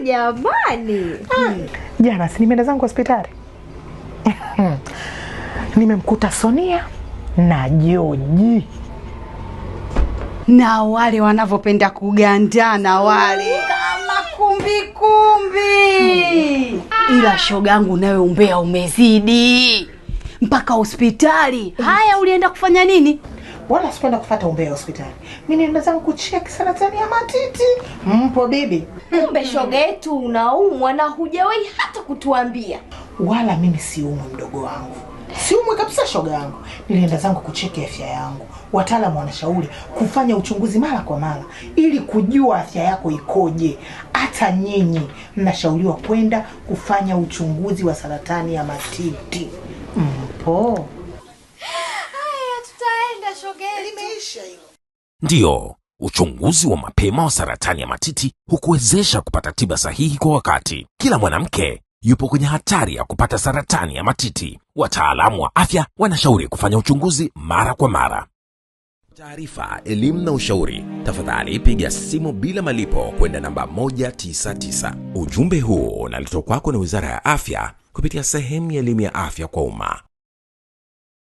Jamani. Jana si nimeenda zangu hospitali. Nimemkuta Sonia na Joji. Na wale wanavyopenda kugandana wale kama kumbi kumbi. Ila shogangu nawe umbea umezidi. Mpaka hospitali. Haya, ulienda kufanya nini? Wala sikwenda kufuata umbea hospitali. Mimi nilienda zangu kucheck saratani ya matiti. Mpo bibi? Kumbe shoga yetu unaumwa na hujawahi hata kutuambia. Wala mimi siumwi mdogo wangu. Siumwi kabisa shoga yangu. Nilienda zangu kucheki afya yangu. Wataalamu wanashauri kufanya uchunguzi mara kwa mara ili kujua afya yako ikoje. Hata nyinyi mnashauriwa kwenda kufanya uchunguzi wa saratani ya matiti. Mpo? Haya, tutaenda shoga yetu. Limeisha hilo. Ndiyo, uchunguzi wa mapema wa saratani ya matiti hukuwezesha kupata tiba sahihi kwa wakati. Kila mwanamke yupo kwenye hatari ya kupata saratani ya matiti. Wataalamu wa afya wanashauri kufanya uchunguzi mara kwa mara. Taarifa, elimu na ushauri, tafadhali piga simu bila malipo kwenda namba 199. Ujumbe huu unaletwa kwako na Wizara ya Afya kupitia sehemu ya elimu ya afya kwa umma.